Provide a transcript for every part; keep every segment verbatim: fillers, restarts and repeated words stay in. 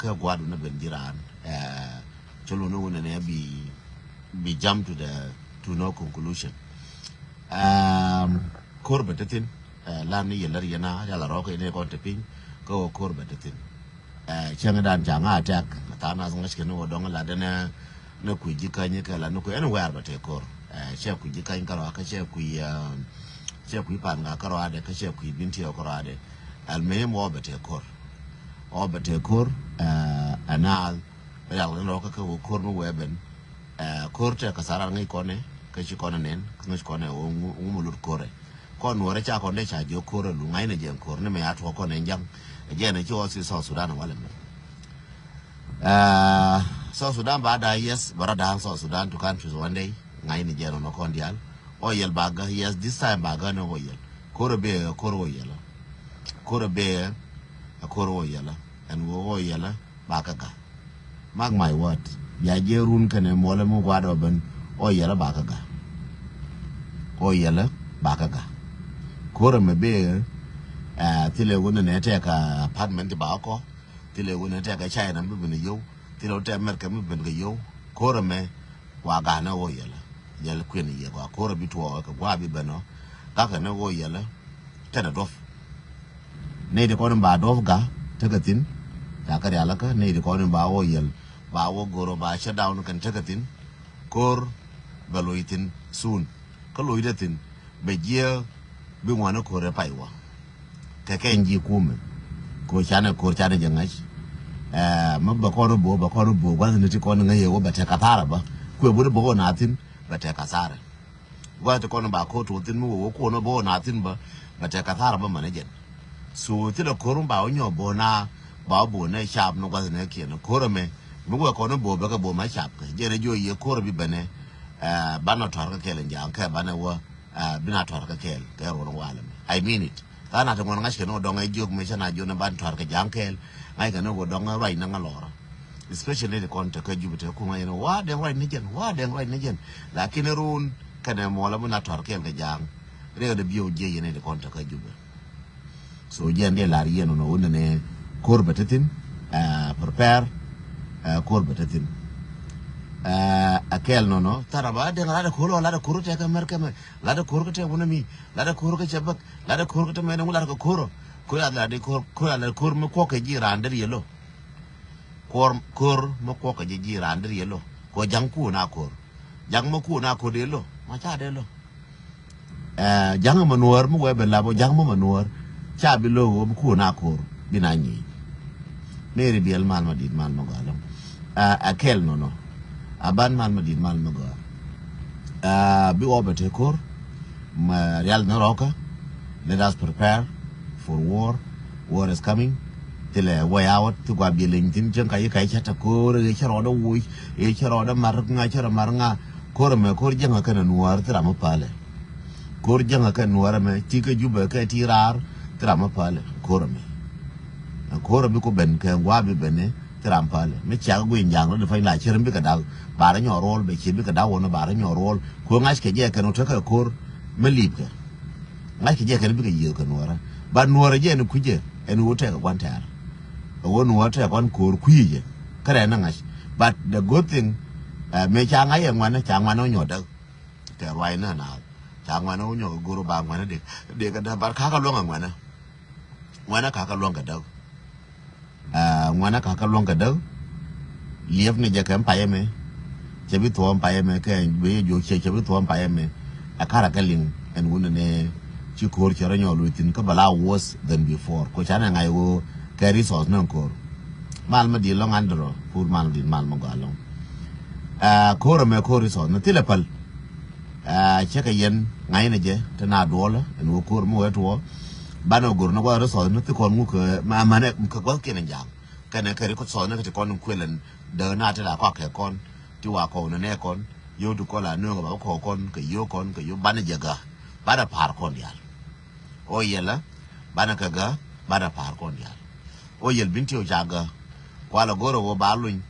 kä gua̱a̱du ni ben ji̱ raan. Cä lun ni wun ni bi bi jump to the to no conclusion. Ko̱r bɛ te thi̱n. Lan ni yɛ lär yɛn a rial a rɔɔk yɛn kɔn te piny kä wä ko̱r bɛ te thi̱n. Cäŋ dan ca ŋa attack tha̱a̱ŋ nath ŋäc kɛ ni wä dɔŋ lat ni ni kui̱ ji̱ käny kɛ lat ni kui̱ ɛn wɛɛr bɛ te ko̱r. Cɛ kui̱ ji̱ käny kärɔa kä cɛ kui̱ cɛ kui̱ pan ŋa kärɔa dɛ kä cɛ kui̱ bin tiɛw kärɔa dɛ. Al muhim wä bɛ te ko̱r. Wä bɛ te ko̱r. Ɛn a rial ni rɔɔk kä wä ko̱r mi wee ben. Ko̱r tɛ kɛ tha̱a̱ŋ ŋäc kɔn ɛ kä ci kɔn ɛ nɛn kä ŋäc kɔn ɛ wä ŋu mɛ lut ko̱r ɛ. Kɔn nuɔrɛ ca kɔn dee ca jiök ko̱r ɛ lu ŋa̱cnɛ jɛ ko̱r ni mɛ a tuɔɔk kɔn ɛ ja̱ŋ. Ɛ jɛn ɛ ci wä thi South Sudan walɛ mɛ. South Sudan ba da̱a̱, yes, bɛ rɔ da̱a̱ South Sudan to countries one day. Ŋa̱cnɛ jɛ nɔnɔ kɔn diaal. Oyɛl ba gä, yes, this time ba gä ni Oyɛl. Ko̱r ɛ bee ɛ ko̱r Oyɛl. Ko̱r ɛ bee ɛ ko̱r Oyɛl. Ɛn wä Oyɛl ba kä gä. Mark my word. Bia jiɛ run kɛnɛ muɔlɛ mi gua̱a̱dɔ ben. Oyɛl ba kä gä. Oyɛl ba kä gä. Ko̱r ɛmɛ bee thilɛ wun nɛ tɛk apartment ba kɔ. Thilɛ wun nɛ tɛk China mi ben yio̱w. Thilɛ wun tɛk America mi ben kɛ yio̱w. Ko̱r ɛmɛ wa ganɛ Oyɛl. Jɛl kui̱n yɛ gɔaa ko̱r ɛ bi tuɔɔk kɛ gua̱a̱ bi ben ɔ. Gakɛ ni Oyɛl. Tɛnɛ duɔ̱p. Nɛy ti kɔn in ba duɔ̱p gak tekɛ thi̱n. Ca kɛ rialikä nɛy ti kɔn in ba wä yɛl ba wä go̱r ba shut down kɛn tekɛ thi̱n. Ko̱r bɛ loc thi̱n soon. Kä loc te thi̱n bɛ jiɛ bi ŋuani ko̱r ɛ pay wä. Kɛ kɛn ji̱ kumɛ. Ko̱r canɛ ko̱r canɛ jɛ ŋa̱c. Ɛ mi bɛ kɔn bo̱o̱ bɛ kɔn bo̱o̱ gua̱th ni ti kɔn ŋäc yɛ wä bɛ tɛk kathara bä. Kuɛ buni bä wä na thi̱n bɛ tɛk kathara. Gua̱th ti kɔn ba ko̱r tuɔth thi̱n mi wä wä kuɔn wä bä wä na thi̱n bä bɛ tɛk kathara bä mɛn jɛn. So thilɛ ko̱r mi ba wä nyɔk bä na ba wä bä na cap ni gua̱th ni kiɛn ko̱r ɛmɛ. Mi wä kɔn bä bä kɛ bä ma cap kɛ jɛn jiɔ yɛ ko̱r bi bɛnɛ. Banɛ tɔr kɛ kɛl in jaŋ kɛ banɛ wä. Bina tɔr kɛ kɛl kɛ ruɔn walɛ mɛ. I mean it. Ka na te ŋuɔn ŋa̱c kɛ ni wä dɔŋ ɛ jiök mɛ cɛ na jiɔ ni ban tɔr kɛ jaŋ kɛl. Ŋa̱c kɛ ni wä dɔŋ ɛ ruac ni ŋa lɔrä. Especially ti kɔn te kä Jubɛ te kum ŋa̱c ni wa dɛŋ ruac ni jɛn wa dɛŋ ruac ni jɛn. Lakin run kɛnɛ muɔlɛ mi na tɔr kɛl kɛ ja̱a̱ŋ. Riɛk dee biɛw jiɛ yɛn ti kɔn te kä Jubɛ. So jiɛn dee lar yɛn nɔ wun nɛ ko̱r bɛ te thi̱n. Prepare. Ko̱r bɛ te thi̱n. Ɛ kɛl nɔnɔ thara ba dɛŋ lat dee ko̱r lɔ lat dee ko̱r te kä mɛr kɛmɛ lat dee ko̱r kä te wun mi lat dee ko̱r kä cɛ bäk lat dee ko̱r kä te mɛn wun lat kɛ ko̱r. Ko̱r ya lat dee ko̱r ko̱r ya lat ko̱r mi kuɔk kɛ ji̱ raan dee riɛl lɔ. Ko̱r ko̱r mi kuɔk kɛ ji̱ ji̱ raan dee riɛl lɔ. Ko̱r ja̱ŋ kuun a ko̱r. Ja̱ŋ mi kuun a ko̱r dee lɔ ma ca dee lɔ. Ɛ ja̱ŋ mi nuɔ̱ɔ̱r mi wee ben lap ɔ ja̱ŋ mi ma nuɔ̱ɔ̱r. Ca bi lo̱o̱k ɔ bi kuun a ko̱r bi na nyic. Meri biɛl mal ma di̱t mal ma gɔaa lɔ̱ŋ. Ɛ kɛl nɔnɔ. A ban mal ma di̱t mal ma gɔaa. Ɛ bi wä bɛ te ko̱r. Ma rial ni rɔkä. Let us prepare for war. War is coming. Thilɛ way out thi gua biɛ leny thin cieŋ ka yi ka yi cɛ te ko̱r yi cɛ rɔɔdɛ woc yi cɛ rɔɔdɛ mar ŋa cɛ rɔ mar ŋa. Ko̱r ɛmɛ ko̱r jiäŋä kɛnɛ nuäär thi ram mi päälɛ. Ko̱r jiäŋä kɛnɛ nuäär ɛmɛ ti kɛ Jubɛ kɛ ti raar thi ram mi päälɛ ko̱r ɛmɛ. Ko̱r ɛmɛ bi ku ben kɛ gua bi ben ni. Thil ram päli mi ciak guiy ja̱a̱ŋ rɔ di pany la cir mi bikɛ dak. Ba rɔ nyɔk ruɔl bɛ cir bikɛ dak wä ni ba rɔ nyɔk ruɔl. Kuɛ ŋa̱c kɛ jɛ kɛn wä tekɛ ko̱r mi lip kɛ. Ŋa̱c kɛ jɛ kɛn bikɛ yiëë kɛ nuɔrä. Ba nuɔrä jɛ ni kui̱cɛ ɛn wä tekɛ gua̱n tɛ̈r. Ɛ wä nuɔrä tekɛ gua̱n ko̱r kui̱ jɛ. Kä rɛn ni ŋa̱c. But the good thing, ɛ mëë ca ŋa̱c yɛ ŋuanä ca ŋuanä wä nyɔk däk. Kɛ ruac ni naath ca ŋuanä wä nyɔk go̱r ba ŋuanä dek dek kɛ däk but kakä luäŋ ɛ ŋuanä. Ŋuanä kakä luäŋ kɛ däk. Ɛ ŋuanä kakä luäŋ kɛ däk. Liɛp ni jɛ kɛ mpayɛ mɛ. Cɛ bi thuɔ̱ɔ̱m payɛ mɛ kɛ bi jɛ juɔk ciɛ cɛ bi thuɔ̱ɔ̱m payɛ mɛ. Ɛ karɛ kɛ liŋ ɛn wundɛ ni ci ko̱r cɛ rɔ nyɔɔl wi̱i̱ thi̱n kä bɛ la worse than before ko canɛ ŋa̱c ɣöö kɛ resource ni ko̱r. Mal mi di̱i̱t lɔ̱ŋ andrɔ pur mal mi di̱i̱t mal mi gɔaa lɔ̱ŋ. Ɛ ko̱r ɛmɛ ko̱r resource ni thilɛ päl. Ɛ cɛ kɛ yɛn ŋa̱cnɛ jɛ te na duɔlä ɛn wä ko̱r mi wee tuɔɔ. Banɛ wä go̱r ni gua̱th resource ni thi kɔn ŋuk kɛ ma manɛ kɛ gua̱th kiɛn in ja̱a̱ŋ. Kɛnɛ kɛ resource ni kɛ ti kɔn in kuël ɛn däk na te la kɔak kɛ kɔn ti wa kɔw ni nɛ kɔn. Yio̱w ti kɔn la nööŋ kɛ ba kɔw kɔn kɛ yio̱w kɔn kɛ yio̱w banɛ jɛ gä. Banɛ pa̱a̱r kɔn diaal. O yɛlä banɛ kɛ gä banɛ pa̱a̱r kɔn diaal. O yɛl bin tiɛw ca gä. Kualɛ go̱rɛ wä ba luny.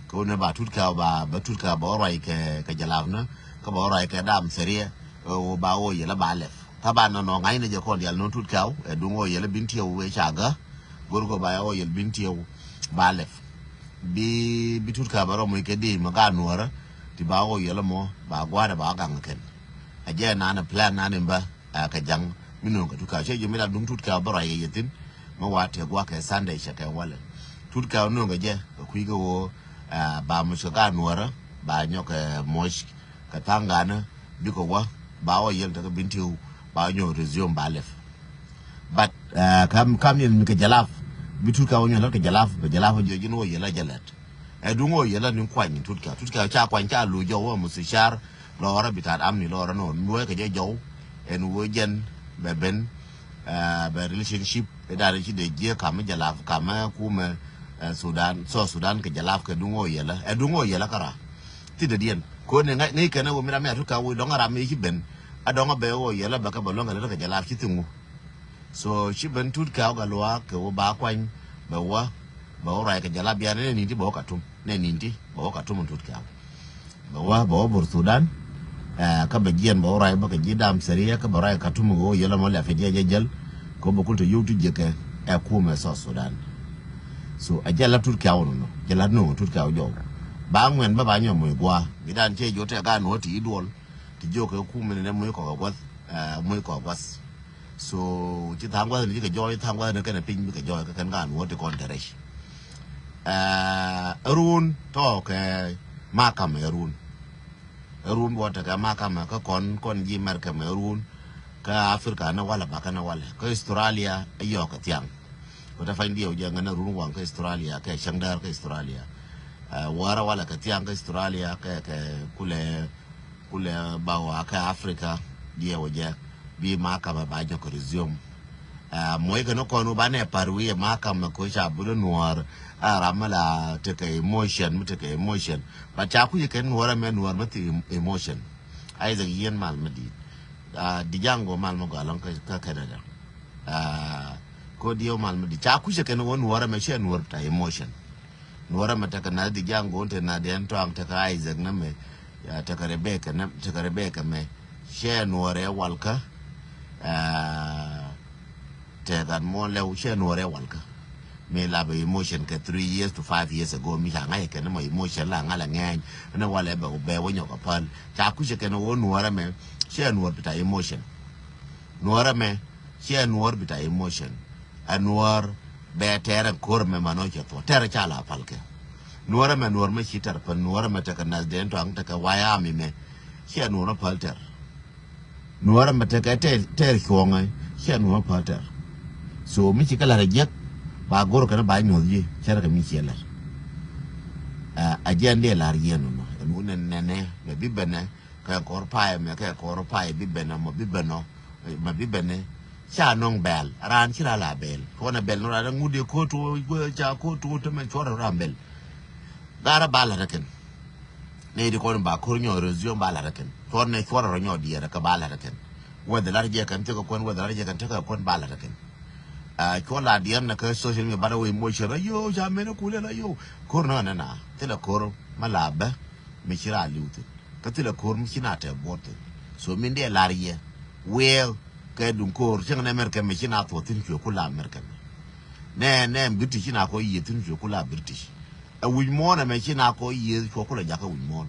Kɛ wä ni ba tut kɛ ba ba tut kɛ ba wä ruac kɛ kɛ jɛ lap ni kä ba wä ruac kɛ dam theriɛ. Wä ba wä yɛlä ba lɛp. Thaban nɔnɔ ŋa̱cnɛ jɛ kɔn diaal nɔn tut kɛ wä ɛ duŋ wä yɛlä bin tiɛw wä ca gä. Go̱r kɛ ba ya wä yɛl bin tiɛw ba lɛp. Bi, bi Tut Kɛ̈ɛ̈u bɛ rɔ moc kɛ di mɛ gaat Nuɔɔrä ti ba wä yɛlɛ mɔ ba gua̱a̱rɛ ba gaŋ kɛn. A jɛ nan plan nan in bä, ɛ, kɛ jaŋ mi nööŋ kɛ Tut Kɛ̈ɛ̈u. Cɛ jɛ mi la duŋ Tut Kɛ̈ɛ̈u bä ruac kɛ yɛ thi̱n. Mɛ wa tëë gua̱a̱k kɛ Sunday cɛ kɛ walɛ. Tut Kɛ̈ɛ̈u nööŋ kɛ jɛ kɛ kui̱ kɛ ɣöö, ɛ, ba moc kɛ gaat Nuɔɔrä ba nyɔk kɛ moc kɛ tha̱a̱ŋ ganä bikɛ wä ba wä yɛl tekɛ bin tiw ba nyɔk resume ba lɛp. But, uh, kam, kam yɛn mi kɛ jalap, bi Tut Kɛ̈ɛ̈u nyɔk lät kɛ jalap, bɛ jalap jɛ ji̱n wä yɛl a jɛ lɛt. Ɛ duŋ wä yɛl a ni kuany Tut Kɛ̈ɛ̈u, Tut Kɛ̈ɛ̈u ca kuany ca lu jɔw wä musucar lɔrä bitaat amni lɔrä nɔ nuɔ̱ɔ̱c kɛ jɛ jɔw. Ɛn wä jɛn bɛ ben, uh, bɛ relationship ɛ dan ci dee jiɛ kam mi jalap kam mi kumɛ, uh, Sudan, South Sudan kɛ jalap kɛ duŋ wä yɛl a, ɛ duŋ wä yɛl a kara. Ti dee diɛn ko ni ŋäc kɛn ɛ wä mi ram mi a Tut Kɛ̈ɛ̈u wä dɔŋ a ram mi ci ben. A dɔŋ a bɛ wä yɛl a bɛ kɛ bɛ luɔ̱ŋ kɛ lät kɛ jalap ci thiŋ wä. So ci ben Tut Kɛ̈ɛ̈u kɛ luaak kɛ wä ba kuany bɛ wä, bɛ wä ruac kɛ jalap bian nɛ ni̱n ti bɛ wä Katum, nɛ ni̱n ti bɛ wä Katum Tut Kɛ̈ɛ̈u. Bɛ wä, bɛ wä Bor Sudan, ɛ, kä bɛ jiɛn bɛ wä ruac bä kɛ ji̱ dam sɛriɛ kä bɛ ruac Katum kɛ wä yɛl ɛmɔ lɛ fɛ jiɛ jɛ jäl. Kɛ wä bɛ kul te yio̱w ti jiɛkɛ ɛ kumɛ South Sudan. So ɛ jɛ la Tut Kɛ̈ɛ̈u nɔnɔ, jɛ la nööŋ Tut Kɛ̈ɛ̈u jɔw. Ba ŋuɛn bä ba nyɔm moc gua̱a̱ bi dan cɛ jiɔ tɛ gaan wä ti i̱ duɔl ti jiɔ kɛ kumɛ ni nɛ moc kɔk ɛ gua̱th, ɛ, moc kɔk ɛ gua̱th. So ci tha̱a̱ŋ gua̱thni ci kɛ jɔɔc, tha̱a̱ŋ gua̱thni kɛnɛ piny bikɛ jɔɔc kä kɛn ka nuɔ̱ɔ̱t ti kɔn te rɛc. Ɛ run tɔ̱ kɛ makam ɛ run. Ɛ run bɔ tekɛ makam ɛ kä kɔn kɔn ji̱ Mɛrkɛ mɛ ɛ run. Kä Africa ni walɛ bakɛ ni walɛ kä Australia ɛ yɔɔk kɛ thiaŋ. Wä te pany diɛw jɛ ŋän ɛ run waŋ kä Australia kɛ cäŋ däär kä Australia. Ɛ wäärä walɛ kɛ thiaŋ kä Australia kɛ kɛ kulɛ kulɛ ba wa kä Africa diɛ wä jɛ bi makam ba jɔk resume. Ɛ moc kɛ ni kɔn wä ba nɛ par wi̱i̱ makam ko ca bul nuɔr. Ɛ ram mi la tekɛ emotion mi tekɛ emotion. But ca kui̱ kɛ nuɔr mɛ nuɔr mi ti emotion. Isaac yien mal mi dit. Ɛ di jaŋ go mal mi gɔalɔŋ kä Canada. Ɛ ko diɛ wä mal mi dit ca kui̱ kɛ ni wä nuɔr mɛ cɛ nuɔr ta emotion. Nuɔrä mɛ tekɛ nath di jaŋ go̱o̱n te nath diɛn tɔaŋ tekɛ Isaac nä mɛ. Tekɛ Rebecca nä tekɛ Rebecca mɛ. Cɛ nuɔrɛ walkä. Tekɛ gat muɔ̱ɔ̱n lɛw cɛ nuɔrɛ walkä. Mi lapɛ emotion kɛ three years to five years ago mi ca ŋa̱c kɛn mɔ emotion la ŋa̱l a ŋɛɛny. Ni walɛ bɛ bɛ wä nyɔk a päl ca kucɛ kɛn wä nuɔrä mɛ. Cɛ nuɔr bita emotion. Nuɔrä mɛ cɛ nuɔr bita emotion. Ɛ nuɔr bɛ tɛrɛ ko̱r mɛ manɔ cɛ thuɔ tɛrɛ ca la pal kɛ. Nuɔrɛ mɛ nuɔr mɛ ci tɛr pɛn nuɔrɛ mɛ tekɛ nath den tɔaŋ tekɛ wayami mɛ. Ciɛ nuɔrɛ päl tɛr. Nuɔrɛ mɛ tekɛ tɛr cuɔŋɛ. Ciɛ nuɔrɛ päl tɛr. So mi ci kɛ lar jiɛk ba go̱r kɛn ba nyuɔth yi cɛrɛ kɛ mi ciɛ lar. A jiɛn diɛ lar yiɛn nɔ ɛn wunɛ nɛnɛ mɛ bi bɛnɛ. Kɛ kɔr pay mɛ kɛ kɔr pay bi bɛnɛ mɔ bi bɛnɔ. Ma bi bɛnɛ ca nɔŋ bɛl raan ci ra la bɛl cuɔnɛ bɛl nɔ raan ŋut de ko̱r tuɔ ca ko̱r tuɔ te mɛ cuɔrɛ ran bɛl. Garɛ ba lat kɛn. Ne di kɔn ba ko̱r nyɔ resume ba lat kɛn cuɔrɛ ne cuɔrɛ rɔ nyɔ diɛrɛ kɛ ba lat kɛn. Whether lat jɛ kɛn tekɛ kuɔn whether lat jɛ kɛn tekɛ kuɔn ba lat kɛn. Cuɔ la diɛn na kɛ social media ba da wee motion ayo ca mɛn kulɛ la yo ko̱r nɔ nɛ na thilɛ ko̱r ma la bɛ. Mi ci ra liw thin. Kä thilɛ ko̱r mi ci na tɛ buɔt thin. So min dee lar yɛ wiɛɛk kɛ duŋ ko̱r cieŋ nɛ America mɛ ci na thuɔth thin cuɛ kula America mɛ. Nɛ nɛ British ci na kɔ yiëë thin cuɛ kula British. Ɛ wi̱c muɔ̱ɔ̱n ɛmɛ ci na kɔ yiëë cuɛ kula jakä wi̱c muɔ̱ɔ̱n.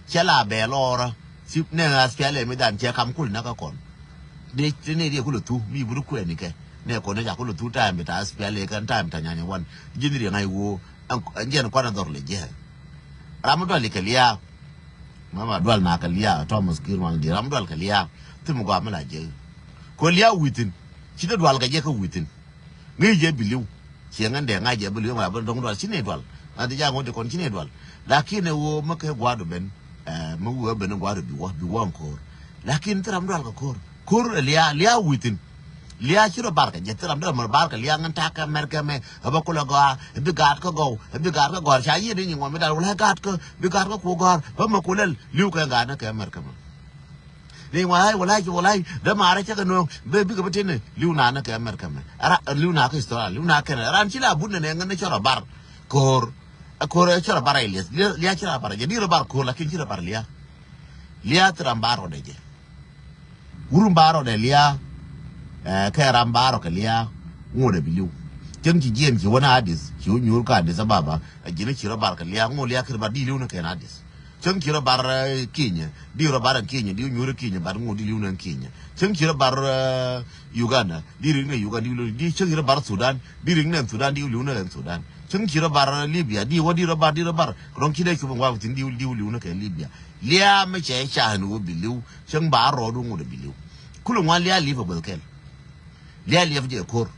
Cɛ la bɛ lɔɔrä ci nɛ aspial ɛmɛ dan cɛ kam kul nakä kɔn. Dee ti nɛ diɛ kulɛ thu mi buri kuɛni kɛ nɛ kɔn nɛ ca kulɛ thu time bita aspial ɛ kɛn time ta nyanyɛ wan. Ji̱n riɛ ŋa̱c wo ɛn jiɛn kuan ɛ dhɔr lɛ jiɛ. Ram mi dual ikɛ liaak. Mama dual na kɛ liaak Thomas Kirman di ram mi dual kɛ liaak. Thim gua mi la jek. Ko liaak within. Ci de dual kɛ jek kä within. Ŋi̱i̱c jɛ biliw. Ciɛ ŋän dee ŋa̱c jɛ biliw ma ben dɔŋ dual ci ne dual. Na di jaŋ wä di kɔn ci ne dual. Lakin ɛ wo mi kɛ guadu ben. Ɛ mi wä ben guadu bi wä bi wä ko̱r. Lakin thi ram dual kɛ ko̱r. Ko̱r ɛ liaak liaak within. Lia̱a̱ ci rɔ barkɛ jɛ thil ram dee ram barkɛ lia̱a̱ ŋän ta̱a̱ kɛ mɛr kɛ mɛ. Ɛ bä kulɛ gɔaa ɛ bi gaat kä gɔw ɛ bi gaat kä gɔr ca yiëë ni nyi ŋuɔm mi dal wala gaat kä bi gaat kä kuɔ gɔr bä mɛ kulɛl li̱w kɛ gaat ni kɛ mɛr kɛ mɛ. Ni ŋuɔm ai wala ci wala dee maarä cä kɛ nööŋ bɛ bikɛ bi tin ni li̱w naan ni kɛ mɛr kɛ mɛ. Li̱w naan kä istora li̱w naan kɛn ran ci la but ni nɛ ŋän ni cä rɔ bar ko̱r. Ɛ ko̱r ɛ cä rɔ bar ɛ lia̱a̱ lia̱a̱ ci rɔ bar jɛ di rɔ bar ko̱r lakin ci rɔ bar lia̱a̱. Lia̱a̱ thil ram bar rɔ dee jɛ. Wurun ba rɔ dɛ lia̱a̱. Ɛ kɛ ram ba rɔ kɛ lia̱a̱. Ŋot ɛ bi li̱w. Cäŋ ci jiɛn ci wä ni Addis, ci wä nyuur kä Addis Ababa, a ji̱n ci rɔ bar kɛ lia̱a̱, ŋu lia̱a̱ kir bar di li̱w ni kɛn Addis. Cäŋ ci rɔ bar, eh, Kenya, di rɔ bar ɛn Kenya, di wä nyuur Kenya, bar ŋu di li̱w ni Kenya. Cäŋ ci rɔ bar, eh, Uganda, di rik ni Uganda, di li̱w ni, di cäŋ ci rɔ bar Sudan, di rik ni Sudan, di li̱w ni Sudan. Cäŋ ci rɔ bar Libya, di wä di rɔ bar, di rɔ bar. Kɛ dɔ̱ŋ ci dee cop in wak thin di, di li̱w ni kɛ Libya. Lia̱a̱ mi cɛ ca ni wä bi li̱w, cäŋ ba rɔɔd wä ŋut bi li̱w. Kul ŋuan lia̱a̱ li̱w a guäth kɛl. Lia̱a̱ liɛp jɛ ko̱r.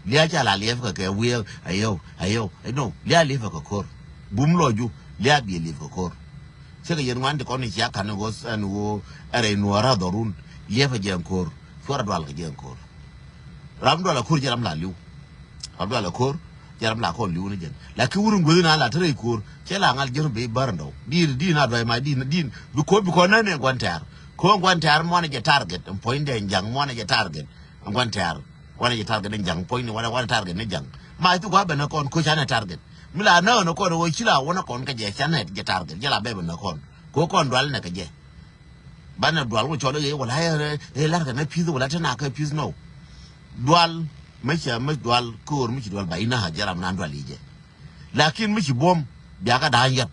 Lia̱a̱ ca la liɛp kɛ kɛ wiɛl, ayɛw, ayɛw. No, lia̱a̱ liɛp kɛ ko̱r. Bum lɔcdu, lia̱a̱ biɛ liɛp kɛ ko̱r. Cɛ kɛ yɛn ŋuan ti kɔn i̱ cia ka̱n i̱ ɣöö ɛn ɣöö ɛ rɛy nuɔɔr rath dhɔrun. Liɛp kɛ jɛ ɛn ko̱r. Cuarɛ dual kɛ jɛ ɛn ko̱r. Ram dual ɛ ko̱r jɛ ram la li̱w. Ram dual ɛ ko̱r jɛ ram la kɔn li̱w ni jɛn. Lakin wur in guäthi na la te rɛy ko̱r. Cɛ la ŋal jɛn bi bär in dɔw. Di̱i̱n, di̱i̱n a duay ma di̱i̱n, di̱i̱n. Bi ko̱r, bi kɔn nɛn in gua̱n tɛ̈r. Ko̱r in gua̱n tɛ̈r muɔnɛ jɛ target. In puɔ̱ny dɛ in ja̱ŋ muɔnɛ jɛ target. Ŋuan tɛ̈r. Ŋuan jɛ target ni ja̱ŋ. Puɔ̱nyni ŋuan, ŋuan target ni ja̱ŋ. Ma thuk a ben ni kɔn ko canɛ target. Mi la nä ni kɔn wä ci la wä ni kɔn kɛ jɛ canɛ jɛ target. Jɛ la bɛ ben ni kɔn. Ko kɔn dual ni kɛ jɛ. Banɛ dual wä cɔl i̱ wala ɛ lar kɛ ni pi̱th wala te na kɛ pi̱th nɔ. Dual mi cɛ mi dual ko̱r mi ci dual ba inä jɛ ram nan dual i̱ jɛ. Lakin mi ci buɔ̱m biakä da̱a̱ yɛt.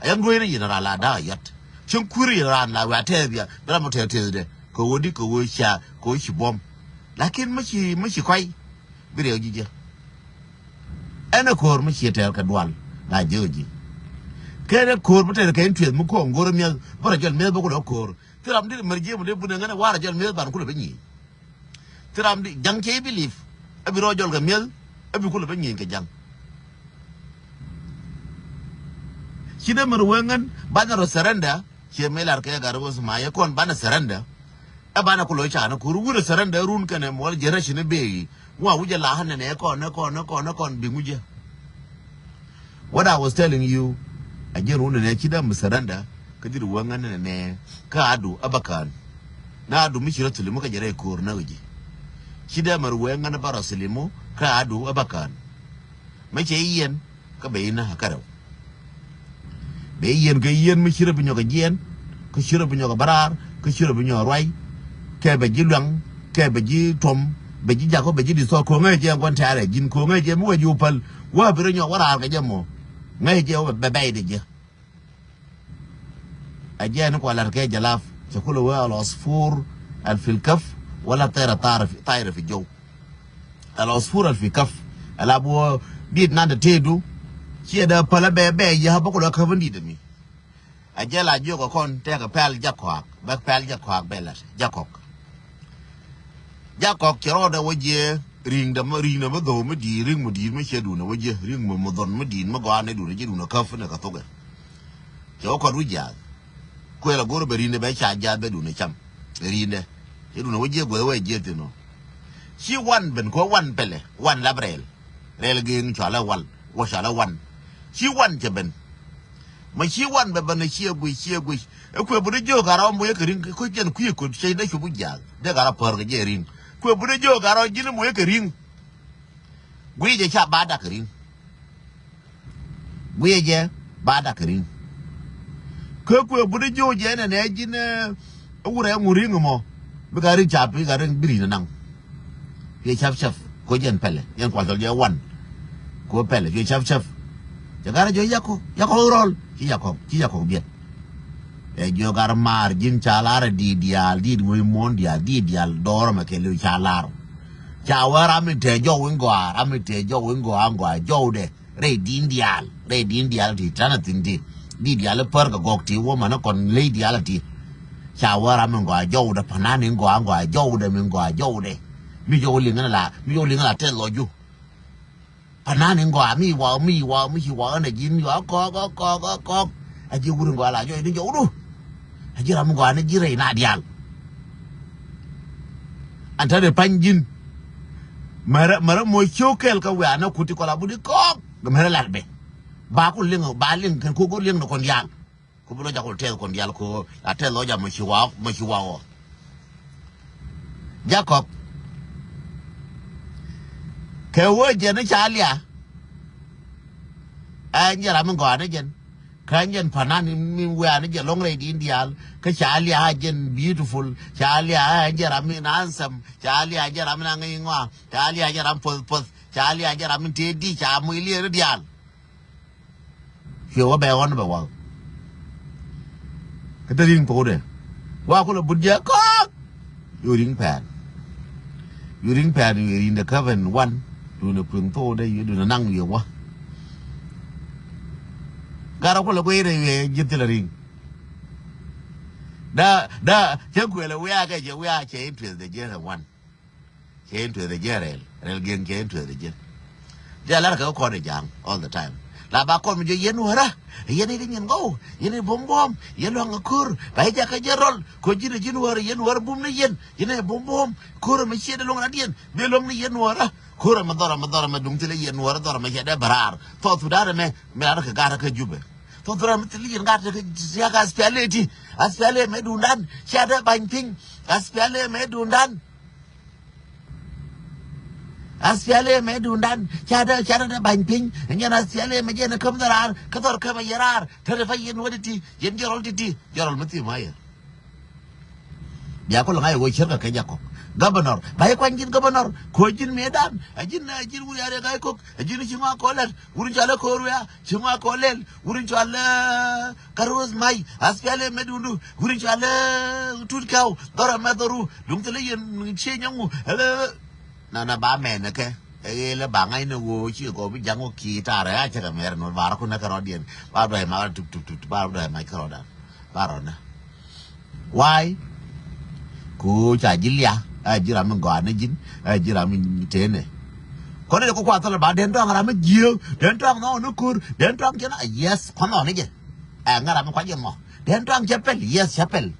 Ayam duɔ̱ɔ̱c ni yɛn raan la da̱a̱ yɛt. Cieŋ kui̱r yɛn raan la wiaa tɛth bia bi ram mɔ tɛth tɛthdɛ kɛ ɣöö di kɛ ɣöö cia kɛ ɣöö ci buɔ̱m. Lakin mi ci mi ci kɔc bi riɛk ji̱ jɛ. Ɛn ɛ ko̱o̱r mi ciɛ tɛɛr kɛ dual la jiök ji̱. Kɛn ɛ ko̱o̱r mi tɛɛr kɛ in tueth mi ko̱o̱ŋ go̱r miɛth bä rɔ jɔl miɛth bä ku lɔ ko̱o̱r. Thi ram dit mär jiee mi dee bun ɛ ŋän ɛ war ɛ jɔl miɛth ban kulɛ bi nyic. Thi ram di ja̱ŋ cɛ i̱ bi li̱p. Ɛ bi rɔ jɔl kɛ mi̱eth. Ɛ bi kulɛ bä nyieny kɛ ja̱ŋ. Ci dee mär wee ŋän banɛ rɔ surrender. Ciɛ mëë lar kɛ gat rɛ wes ma yɛ kɔn banɛ surrender. Ɛ banɛ kulɛ ca ni kur wurɛ surrender run kɛnɛ muɔl generation i̱ bee i̱ ŋua wi̱cɛ la ɣän nɛnɛ ɛ kɔn ɛ kɔn ɛ kɔn ɛ kɔn bi ŋucɛ. What I was telling you, a jiɛn wun nɛnɛ ci dee mi surrender kä dit wä ŋän nɛnɛ kä adu ɛ bä kään. Na adu mi ci rɔ thilimu kä jɛ rɛy ko̱o̱r näk ji̱. Ci dee mär wee ŋän ɛ bä rɔ thilimu kä adu ɛ bä kään. Mɛ cɛ yiɛn kä bɛ inä kä rɛw. Bɛ yiɛn kɛ yiɛn mi ci rɔ bi nyɔk ɛ jiɛn kä ci rɔ bi nyɔk ɛ bä raar kä ci rɔ bi nyɔk ɛ ruay. Kɛ bɛ ji̱ luaŋ kɛ bɛ ji̱ tuɔm bɛ ji̱ jakɔ bɛ ji̱ di thɔɔk ko̱ŋɛ jɛ ŋuan tɛ̈rɛ ji̱n ko̱ŋɛ jɛ mi wä ji̱ wä päl. Wä bi rɔ nyɔk wä raar kɛ jɛ mɔ. Ŋäc jɛ wä bɛ bɛy di jɛ. A jɛ ni kua lat kɛ jalap cɛ kulɛ wee al asfur al fil kaf wala tayra tayra fi jow. Al asfur al fi kaf. Ala bu dit nan te tedu. Ciɛ da pala bɛ bɛ ya ba kulɛ kaf dit mi. A jɛ la jiök kɔn tɛk pɛl jakɔak bɛ pɛl jakɔak bɛ lat jakɔk. Jakɔk cɛ rɔɔdɛ wä jiɛ ri̱ŋdɛ mi ri̱ŋdɛ mi dhou mi di̱i̱t ri̱ŋ mi di̱i̱t mi ciɛ duundɛ wä jiɛ ri̱ŋ mi mi dhon mi di̱i̱t mi gɔaa ni duundɛ jiɛ duundɛ käp ni kɛ thokɛ. Cɛ wä kɔt wi̱c jiaath. Kuël a go̱r bɛ ri̱ŋdɛ bɛ ca jiaath bɛ duundɛ cam. Ri̱ŋdɛ ciɛ duundɛ wä jiɛ guäth wä jiɛ thin ɔ. Ci wan ben kɛ wan pɛlɛ wan lap rɛɛl. Rɛɛl geeŋ cɔalɛ wal wä cɔalɛ wan. Ci wan cɛ ben. Ma ci wan bɛ bä ni ciɛ guic ciɛ guic. Ɛ kuɛ bi ni jiök a rɔ moc kɛ ri̱ŋ kä jɛn kui̱ kut cɛ dee cup wi̱c ja̱a̱th dee ka rɔ pär kɛ jɛ ri̱ŋ. Kuɛ bi ni jiök a rɔ ji̱n moc kɛ ri̱ŋ. Guic jɛ ca ba dak kɛ ri̱ŋ. Guic jɛ ba dak kɛ ri̱ŋ. Kä kuɛ bi ni jiök jɛ nɛ nɛ ji̱n ɛ wurɛ ŋu ri̱ŋ mɔ. Bi ka ri̱ŋ ca pi ka ri̱ŋ bi ri̱ŋ naŋ. Cuɛ cap cap ko jɛn pɛlɛ jɛn kual tɔl jɛ wan. Ko pɛlɛ cuɛ cap cap. Cɛ garɛ jɔ yakɔ yakɔ rɔl ci yakɔ ci yakɔ biɛt. Ɛ jiök ar maar ji̱n ca lar ɛ diit diaal diit wec muɔ̱ɔ̱n diaal diit diaal dɔɔr ɛmɛ kɛ liw ca lar. Ca wee ram mi tɛɛ jɔw in gɔaa ram mi tɛɛ jɔw in gɔaa in gɔaa jɔwdɛ. Rɛy di̱i̱n diaal rɛy di̱i̱n diaal ti tanɛ thi̱n ti. Diit diaal i̱ pär kɛ gɔk ti wä manɛ kɔn ley diaal ti. Ca wee ram in gɔaa jɔwdɛ panan in gɔaa in gɔaa jɔwdɛ min gɔaa jɔwdɛ. Mi jɔw liŋ in la mi jɔw liŋ in la tɛth lɔcdu. Panan in gɔaa mi waw mi waw mi ci waw ɛn a ji̱n mi waw kɔk kɔk kɔk kɔk. A ji̱ wur in gɔaa la jɔy ni jɔwdu. A ji̱ ram in gɔaa ni ji̱ rɛy na diaal. An ta̱t ɛ pa̱ny ji̱n. Märä märä moc ciök kɛl kä wiaa nä kuti kɔl a budi kɔk. Märä lat bɛ ba ku liŋ ba liŋ kɛn ku go̱r liŋ ni kɔn diaal. Ku bi lɔ jak ku tɛth kɔn diaal ku la tɛth lɔ jak mɔ ci waak mɔ ci waak ɔ. Jakɔk kɛ wee jɛn ni ca lia. Ɛn jɛ ram mi gɔaa ni jɛn. Kä jɛn panan mi wiaa ni jɛ loŋ rɛy din diaal kä ca lia a jɛn beautiful ca lia a jɛ ram mi na handsome ca lia a jɛ ram mi na ŋäc ŋɔa ca lia a jɛ ram puɔth puɔth. Ca liac jɛ ram in tëë di ca moc liɛɛr diaal. Cuɛ wä bɛ ɣɔn bɛ waw. Kä te ri̱ŋ thokdɛ. Wa kulɛ but jɛ kɔk. Yo ri̱ŋ pɛn. Yo ri̱ŋ pɛn yo ri̱ŋ de kɛpɛn wan. Duundɛ kueŋ thokdɛ yo duundɛ naŋ yo wä. Garɛ kulɛ guiy rɛ yo ji̱ thilɛ ri̱ŋ. Da da cɛ kuɛlɛ wiakɛ jɛ wiak cɛ interest de jɛ rɛ wan. Cɛ in tueth ɛ jɛ rɛl rɛl giɛn cɛ in tueth ɛ jɛ. Jɛ lar kɛ kɔn ɛ ja̱a̱ŋ all the time. La ba kɔn mi jɛ yɛn wärä yɛn i̱ di nyin gɔw yɛn i̱ buɔm buɔm yɛn luaŋ ɛ ko̱r ba i̱ jakä jɛ rɔl ko̱ ji̱n ɛ ji̱n wärä yɛn wärä bum ni yɛn yɛn i̱ buɔm buɔm ko̱r ɛmɛ ciɛ dee luɔ̱ŋ radiɛn bi luɔ̱ŋ ni yɛn wärä ko̱r ɛmɛ dhɔr ɛmɛ dhɔr ɛmɛ duŋ thilɛ yɛn wärä dhɔr ɛmɛ cɛ dee bɛ raar thɔɔth Sudan ɛmɛ mi lar kɛ gat kä Jubɛ. Thɔɔth Sudan ɛmɛ thilɛ yɛn gat kä siak aspialeti aspialɛ mɛ duundan cɛ dee ba̱ny piny aspialɛ mɛ duundan. Aspiali mɛ duundan ca dee ca dee ba̱ny piny. Nyɛn aspiali mɛ jɛn ɛ käm dhɔr raar kä dhɔr käm ɛ yɛ raar. Te dee pa yɛn wä ti̱ti̱ yɛn jɛ rɔl ti̱ti̱ jɛ rɔl mi thim ayɛ. Bia kol ŋa̱c ɛ ɣöö cärkä kɛ jakɔk. Gabänɔr ba yɛ kuany ji̱n gabänɔr ko̱ ji̱n mëëdan. Ɛ ji̱n ɛ ji̱n wur ya̱r yɛ ga̱c kok ɛ ji̱n ci ŋɔak kɔlɛt wur in cɔal ɛ ko̱r wiaa ci ŋɔak kɔlɛl. Wur in cɔal ɛ Karuth Mac aspiali mɛ duundu wur in cɔal ɛ Tut Kɛw dhɔr ɛ mɛ dhɔru. Duŋ thilɛ yɛn cie nyɔŋu ɛlɛ. Nana ba mɛn kɛ ɛ ɣel ɛ ba ŋa̱c ni ɣöö ci kɛ kɔ bi ja̱ŋ wä ki̱i̱t taarɛ a cɛ kɛ mɛr nɔ ba rɔ kun nɛ kɛ rɔ̱diɛn ba rɔ dɔ̱c mac rɔ tuk tuk tuk ba rɔ dɔ̱c mac kɛ rɔ̱dan ba rɔ nɛ. Why? Kɛ ɣöö ca ji̱ lia a ji̱ ram mi gɔaa ni ji̱n a ji̱ ram mi tëë nɛ. Kɔn ni kɛ kuath thilɛ ba den tɔ̱a̱ŋ ram mi jiääk den tɔ̱a̱ŋ nhɔk ni ko̱r den tɔ̱a̱ŋ cɛ na yes kɔn nhɔk ni jɛ. Ɛ ŋära mi kuac yɛ ŋɔ. Den tɔaŋ cɛ pɛl, yes cɛ pɛl.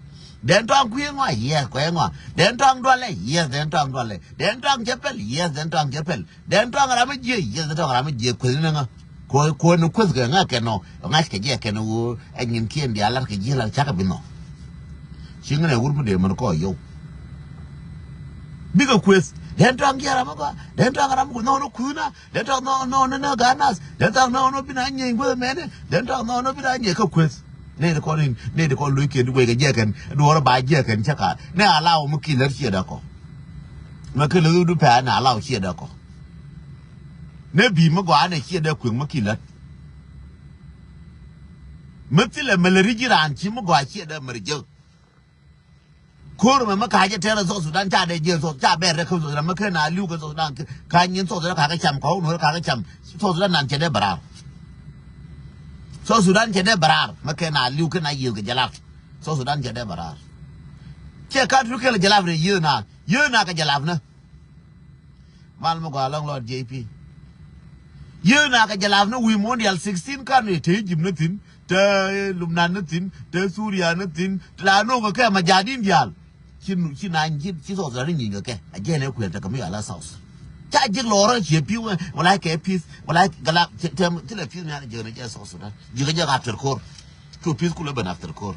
Den tɔaŋ kui̱ ŋɔ, yes kui̱ ŋɔ. Den tɔaŋ dualɛ, yes den tɔaŋ dualɛ. Den tɔaŋ cɛ pɛl, yes den tɔaŋ cɛ pɛl. Den tɔaŋ ram mi jiɛ, yes den tɔaŋ ram mi jiɛ kueth ni ŋa. Kuɔ kuɔ ni kueth kɛ ŋa kɛ nɔ. Ŋa̱c kɛ jiɛ kɛ ni ɣöö ɛ nyin kiɛn diaal lar kɛ jiɛ lar cakɛ bi nɔ. Ci ŋinɛ wur mi dee mɛn kɔ yiow. Bikɛ kueth. Den tɔaŋ jiɛ ram mi gɔaa. Den tɔaŋ ram mi gɔaa nɔ ni kui̱ na. Den tɔk nhɔk nɔ ni nä ga̱a̱n nath. Den tɔk nhɔk nɔ bi na nyieeny guäth mɛnɛ. Den tɔk nhɔk nɔ bi na nyieeny kä kueth. Nɛy ti kɔn in nɛy ti kɔn lo̱ckiɛn ti guɛc kɛ jiɛkɛn duɔ̱ɔ̱r ba jiɛkɛn cä ka̱a̱t nɛ alaw mi ki̱n lät ciɛ däkɔ. Mɛ kä lät wut pɛ̈ɛ̈n nɛ alaw ciɛ däkɔ. Nɛ bi̱i̱ mi gɔaa nɛ ciɛ däk kueŋ mi ki̱n lät. Mi thilɛ mɛ lät ri ji̱ raan ci mi gɔaa ciɛ däk mɛ ri jek. Ko̱r mɛ mi ka̱c ɛ tɛr ɛ South Sudan ca dee jiɛn South ca bɛr rɛ kä South Sudan mi ken a li̱w kä South Sudan ka̱c nyin South Sudan ka̱kä cam kɔw nuɔ̱r ka̱kä cam. South Sudan nan cɛ dee bɛ raar. South Sudan cɛ dee bɛ raar mi ken a li̱w ken a yiëth kɛ jalap. South Sudan cɛ dee bɛ raar. Cɛ kat ru kɛl jalap rɛ yiëth na yiëth na kɛ jalap nä. Mal mi gɔaa lɔŋ lɔt J P. Yiëë na kɛ jɛ lap ni wi̱i̱ muɔ̱n diaal sixteen kan ni te Egypt ni thi̱n, te Lubnan ni thi̱n, te Suria ni thi̱n, te la no̱o̱ŋ kɛ kɛ ma ja̱a̱di̱n diaal. Ci nu, ci nany, ci, ci South Sudan ni nyi̱i̱ŋ kɛ kɛ. A jɛn ɛ kuɛl tekɛ mi ala South. Ca ji̱k lɔɔrä ciɛ pi̱w, wala kɛ peace, wala gala, ci, ci, ci lɛ peace mi ala jɛn ɛ jɛ South Sudan. Ji̱k ɛ jɛ after ko̱r. Cu peace kulɛ ben after ko̱r.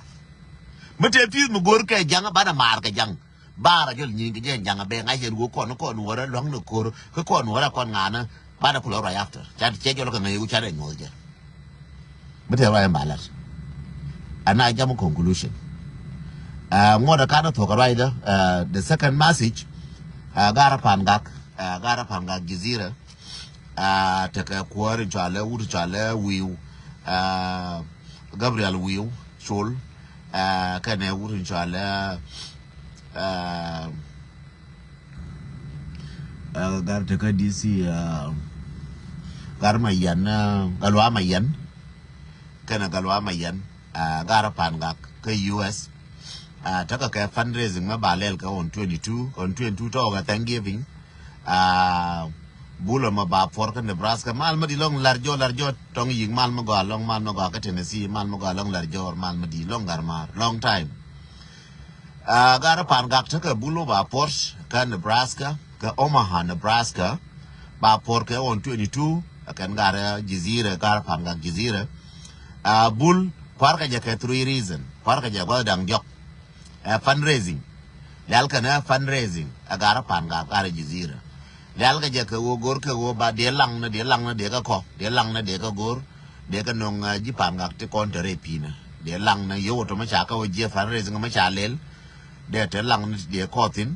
Mi te peace mi go̱r kɛ ja̱ŋ, banɛ maar kɛ ja̱ŋ. Bar a jɔl nyi̱i̱ŋ kɛ jɛ ja̱ŋ a bɛ ŋa̱c yɛn wä kɔn kɔn wärä lua̱ŋ ni ko̱r kä kɔn wärä kɔn ŋa̱nä. Banɛ kulɛ ruac after ca cɛ jɔl kɛ ŋäc yɛ wä ca dɛ nyuɔth jɛ. Mi te ruac in ba lat. Ana jam conclusion. Ɛ ŋuɔt ɛ kan thuɔ̱k ɛ ruacdä. Ɛ the second message. Ɛ garä pan gak, ɛ garä pan gak Jizira. Ɛ tekɛ kuäär in cɔalɛ wut in cɔalɛ wi̱i̱w. Ɛ Gabriel Wi̱i̱w Col. Ɛ kɛnɛ wut in cɔalɛ ɛ ɛ gar tekä D C. Ɛ gar Mayan, ɛ Galwa Mayan. Kɛnɛ Galwa Mayan. Ɛ gar pan gak kä U S. Ɛ tekɛ kɛ fundraising mɛ ba lɛl kɛ on twenty two, on twenty two tɔɔkɛ Thanksgiving. Ɛ Bul ɛmɔ ba puɔr kä Nebraska. Mal mi di lɔŋ lar jɔ, lar jɔ tɔŋ yik, mal mi gɔaa lɔŋ, mal mi gɔaa kä Tennessee, mal mi gɔaa lɔŋ lar jɔ, mal mi di lɔŋ gar mar, long time. Ɛ gar pan gak tekɛ Bul ba puɔr kä Nebraska, kä Omaha, Nebraska. Ba puɔr kɛ on twenty two, ɛ kɛn gar Jizira, gar pan gak Jizira. Ɛ Bul kuarkɛ jɛ kɛ three reason. Kuarkɛ jɛ gua̱th da̱ŋ diɔk. Ɛ fundraising. Lial kɛn ɛ fundraising ɛ gar pan gak gar Jizira. Lial kɛ jɛ kɛ ɣöö go̱r kɛ ɣöö ba dee laŋ ni dee laŋ ni dee kɛ kɔ dee laŋ ni dee kɛ go̱r. Dee kɛ no̱ŋ ɛ ji̱ pan gak ti kɔn te rɛy pi̱i̱nä. Dee laŋ ni yio̱w ɔ tɔ mi ca kɛ ɣöö jiɛ fundraising mi ca lɛl. Dee te laŋ ni dee kɔɔthin.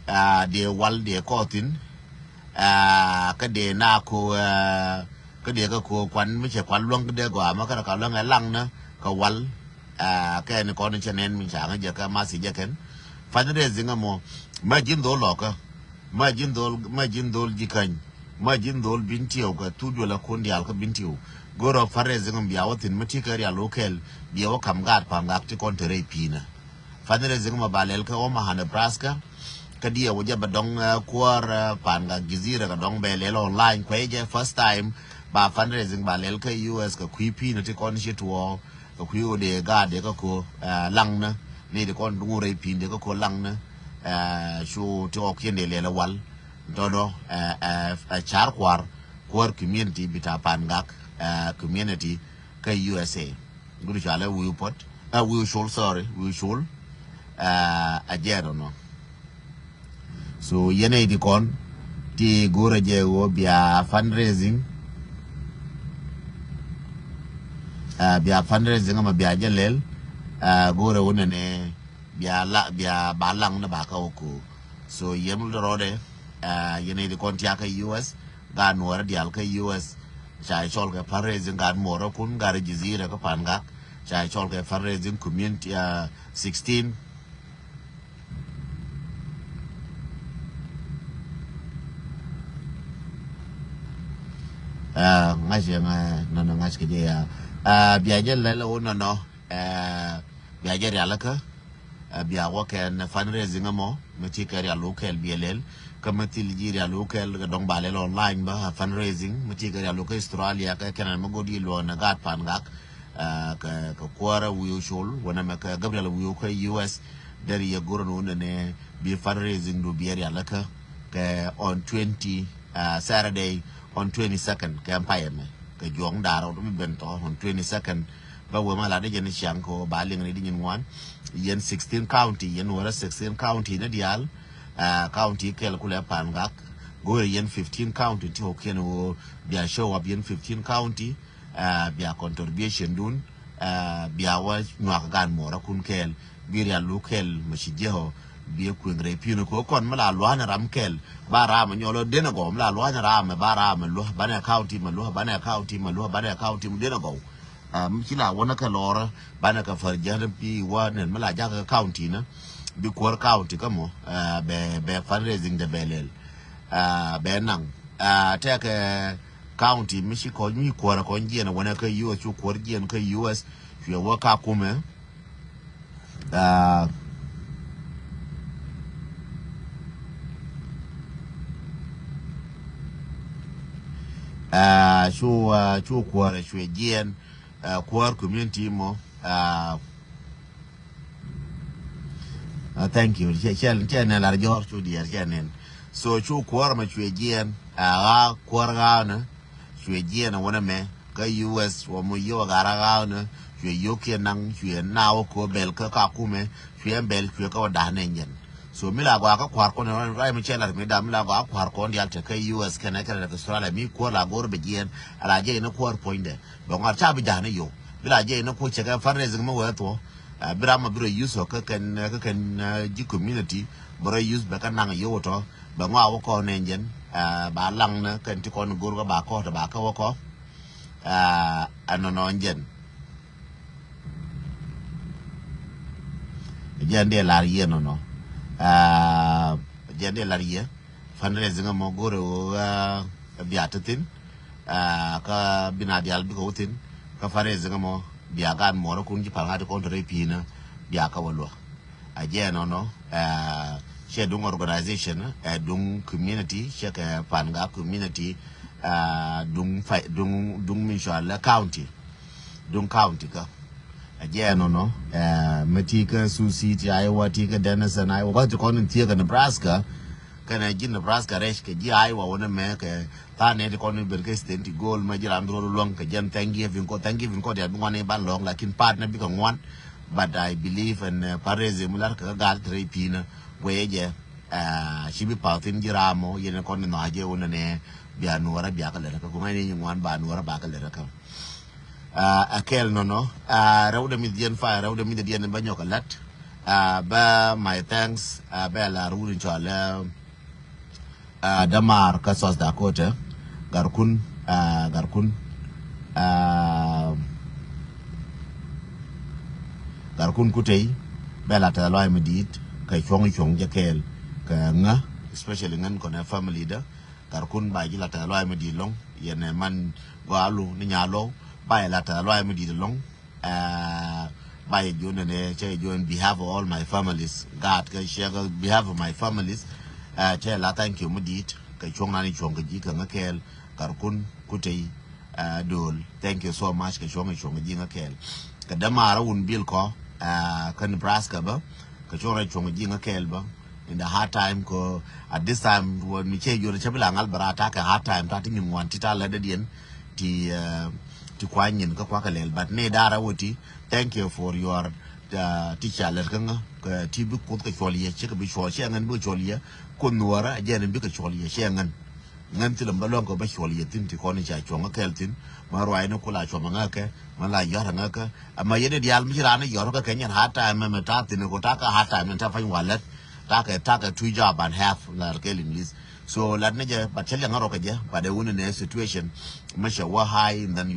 Ɛ dee wal dee kɔɔthin. Kä dee na ko kä dee kä ko kuan mi cɛ kuan luäŋ kä dee gɔaa ma kä rɛ ka luäŋ ɛ laŋ ni kä wal. Kä ɛn kɔn cɛ nɛn mi ca ŋä jɛ kä ma si jɛ kɛn. Fundraising ɛmɔ ma ji̱n dhol lɔkä, ma ji̱n dhol, ma ji̱n dhol ji̱ käny, ma ji̱n dhol bin tiɛw kɛ thuk duel a kun diaal kä bin tiɛw. Go̱rɛ fundraising ɛmɔ bia wä thi̱n mi ti kɛ rial wä kɛl, bia wä kam gaat pa̱a̱m gak ti kɔn te rɛy pi̱i̱nä. Fundraising ma ba lɛl kä Omaha, Nebraska. Kä diɛ wä jɛ bɛ dɔŋ kuäär pa̱a̱n gak Jizira kɛ dɔŋ bɛ lɛl online kuɛ jɛ first time. Ba fundraising ba lɛl kä U S kɛ kui̱ pi̱i̱nä ti kɔn ci tuɔɔ kɛ kui̱ wä dee gaat dee kä ko laŋnä. Ni di kɔn duŋ rɛy pi̱i̱n dee kä ko laŋnä. Cu ti ɔk cin dee lɛl wal tɔnɔ car kuar kuäär community bita pa̱a̱n gak community kä U S A. Guri cɔalɛ Wi̱i̱ Puɔt, ɛ Wi̱i̱ Col, sorry, Wi̱i̱ Col. Ɛ jɛɛn ɔnɔ. So yɛn ɛ iti kɔn ti go̱rɛ jɛ ɣöö bia fundraising. Ɛ bia fundraising ama bia jɛ lɛl. Ɛ go̱rɛ wä nɛnɛ bia la bia ba laŋ ni ba kä wä ko. So yɛn mi lɔ rɔɔdɛ. Ɛ yɛn ɛ iti kɔn tiakä U S. Gaat nuɔrä diaal kä U S ca cɔl kɛ fundraising, gaat muɔrä kun, gaat Jizira kä pa̱a̱n gak ca cɔl kɛ fundraising community sixteen. Ŋa̱c yɛ ŋa̱c nɔnɔ ŋa̱c kɛ jɛ ya. Bia jɛ lɛl wä nɔnɔ. Bia jɛ rialikä. Bia wä kɛn fundraising ɛmɔ mi ti kɛ rial wä kɛl bia lɛl. Kä mi thil ji̱ rial wä kɛl kɛ dɔŋ ba lɛl online bä fundraising mi ti kɛ rial wä kä Australia kä kɛn ɛn mi go̱o̱r di luɔ̱ɔ̱n ɛ gaat pa̱a̱n gak. Kɛ kuäärä Wi̱i̱ Col wänɛ mɛ kɛ Gabriel Wi̱i̱ kä U S. Deri yɛ go̱r ɛn wä nɛnɛ bi fundraising du bia rial kä kɛ on twenty Saturday on twenty second kɛ payɛ mɛ kɛ juɔ̱ɔ̱ŋ da̱a̱r ɔ bi ben thɔ on twenty second. Bä wee ma la di jɛ ni ciaŋ ko ba liŋ ni di nyin ŋuan. Yɛn sixteen county, yɛn wärä sixteen county ni diaal. County kɛl kulɛ pa̱a̱n gak go̱o̱rɛ yɛn fifteen county ti ɣɔ̱kiɛn ɣöö bia show up yɛn fifteen county. Bia contribution dun bia wä nyuak gan muɔrä kun kɛɛl. Bi rial lu kɛl mɛ ci jiɛ ɔ bi kueŋ rɛy pi̱n kɛ kɔn mi la lua̱a̱n ram kɛl. Ba ram nyɔl ɔ den gɔw mi la lua̱a̱n ram ba ram lua̱ banɛ county mɛ lua̱ banɛ county mɛ lua̱ banɛ county mɛ den gɔw. Mi ci la wä nä kɛ lɔrä banɛ kɛ fär jɛn pi wä nɛn mi la jakä county nä bi kuäär county kä mɔ. Bɛ bɛ fundraising de bɛ lɛl bɛ naŋ tɛkɛ county mi ci kɔc mi kuäär kɔn jiɛn wä nä kä U S cu kuäär jiɛn kä U S. Cuɛ wä ka kumɛ. Cu cu kuäär cuɛ jiɛn kuäär community mɔ. Thank you. Cɛ cɛ cɛ nɛn lar jɔr cu diɛr cɛ nɛn. So cu kuäär mɛ cuɛ jiɛn ɣaa kuäär ɣaa nɛ cuɛ jiɛn wä nɛ mɛ kä U S wä mɔ yio̱w ɣaa ɣaa nɛ cuɛ yio̱w kiɛ naŋ cuɛ na wä ko bɛl kä ka kumɛ cuɛ bɛl cuɛ kä wä da̱a̱n nɛ jɛn. So mi la gɔaa kä kua̱r kɔn ruac mi cɛ lat mi dam mi la gɔaa kua̱r kɔn dial te kä U S kɛnɛ kɛnɛ te Australia mi kuäär la go̱r bɛ jiɛn. Ala jɛ inɛ kuäär puɔ̱nydɛ bɛ ŋɔar ca bi ja̱a̱n i̱ yo̱w bi la jɛ inɛ kuäär cɛ kɛ fundraising mi wee thuɔ. Bi ram ma bi rɔ use ɔ kä kɛn kä kɛn ji̱ community bɛ rɔ use bɛ kä naŋ yo̱w tɔ bɛ ŋɔak wä kɔn nɛ jɛn. Ba laŋ ni kɛn ti kɔn go̱r kä ba kɔt ba kä wä kɔ. Ɛnɔnɔ jɛn. Jɛn dee lar yie nɔnɔ. Jɛn dee lar yie. Fundraising ɛmɔ go̱rɛ ɣöö bia te thi̱n. Kä bi na dial bikɛ wä thi̱n. Kä fundraising ɛmɔ bia gan muɔrä kun ji̱ pal ŋa̱t ti kɔn te rɛy pi̱i̱nä bia kä wä luɔ. A jɛ nɔnɔ cɛ duŋ organization ɛ duŋ community cɛ kɛ pan ga community. Duŋ duŋ duŋ min cual lɛ county. Duŋ county kä a jɛ nɔnɔ mi ti kä Sioux City Iowa ti kä Denison Iowa kä ti kɔn in thiek kä Nebraska. Kɛnɛ ji̱ Nebraska rɛc kɛ ji̱ Iowa wä nɛ mɛ kɛ tha̱a̱n nɛ ti kɔn in ben kä state ti go̱o̱l mɛ ji̱ ram bi rot luäŋ kɛ jɛn Thanksgiving kɔ Thanksgiving kɔ diaal bi ŋuan in ban lɔ̱ŋ lakin part nɛ bikɛ ŋuan. But I believe ɛn fundraising mi lar kɛ kä gal ti rɛy pi̱i̱nä guɛyɛ jɛ. Ci bi path in ji̱ ram mɔ yɛn kɔn in nhɔac jɛ wä nɛ nɛ bia nuɔrä bia kä lɛrä kä kuŋɛ ni nyi ŋuan ba nuɔrä ba kä lɛrä kä. Ɛ kɛɛl nɔnɔ rɛwdɛ mi̱th diɛn fa rɛwdɛ mi̱th diɛn in bä nyɔk ɛ la̱t. Bä my thanks bɛ lar wun in cɔal Dämaar kä South Dakota, garkun, garkun, garkun Kutey, bɛ la tɛth lɔaac mi di̱i̱t kɛ cuɔ̱ŋ cuɔ̱ŋ jɛ kɛɛl kɛ ŋä, especially ŋän kɔnɛ family dä. Garkun ba ji̱ la tɛth lɔaac mi di̱i̱t lɔ̱ŋ, yɛn ɛ man gɔaalu ni nyaa lɔw, ba ji̱ la tɛth lɔaac mi di̱i̱t lɔ̱ŋ. Ba yɛ juɔ̱n nɛ cɛ yɛ juɔ̱n behalf of all my families. Gaat kɛ ciɛ kɛ behalf of my families. Cɛ la thank you mi di̱i̱t kɛ cuɔ̱ŋ nan i̱ cuɔ̱ŋ kɛ ji̱ kɛ ŋä kɛɛl. Garkun Kutey, Dol, thank you so much kɛ cuɔ̱ŋ i̱ cuɔ̱ŋ kɛ ji̱ ŋä kɛɛl. Kɛ dämaar a wun bil kɔ kä Nebraska bä, kɛ cuɔ̱ŋ rɛ cuɔ̱ŋ kɛ ji̱ ŋä kɛɛl bä. In the hard time ko, at this time, wä mi cɛ yol cɛ bi la ŋal bɛ raa ta̱kɛ hard time, ta̱ ti nyin ŋuan ti ta̱ lɛ dädiɛn ti, ti kuany nyin kä kuakɛ lɛl. But ni da̱rä wä ti, thank you for your, ti ca lɛt kä ŋä kɛ ti bi Kuoth kɛ cuɔl yɛ, cikɛ bi cuɔl, ciɛ ŋän bikɛ cuɔl yɛ. Kuoth Nuɔrä a jɛn bikɛ cuɔl yɛ, ciɛ ŋän. Ŋän thilɛ bä luäŋ kɛ bä cuɔl yɛ thi̱n ti kɔn i̱ ca cuɔ̱ŋ kä kɛɛl thi̱n. Ma ruaacni ku la cuɔ̱m aŋäkɛ, ma la yɔ̱r aŋäkɛ. Ama yɛn i̱ diaal mi ci raan i̱ yɔ̱r kä kɛ nyɛn hard time mɛmɛ ta̱a̱ thi̱n ko ta̱a̱ kä hard time ni ta̱a̱ pany walɛt. Ta̱a̱ kɛ, ta̱a̱ kɛ two job and half la kɛɛl English. So lat ni jɛ, but cä liɛŋ a rɔ kɛ jɛ, but ɛ wuni nɛ situation mi cɛ wä high, and then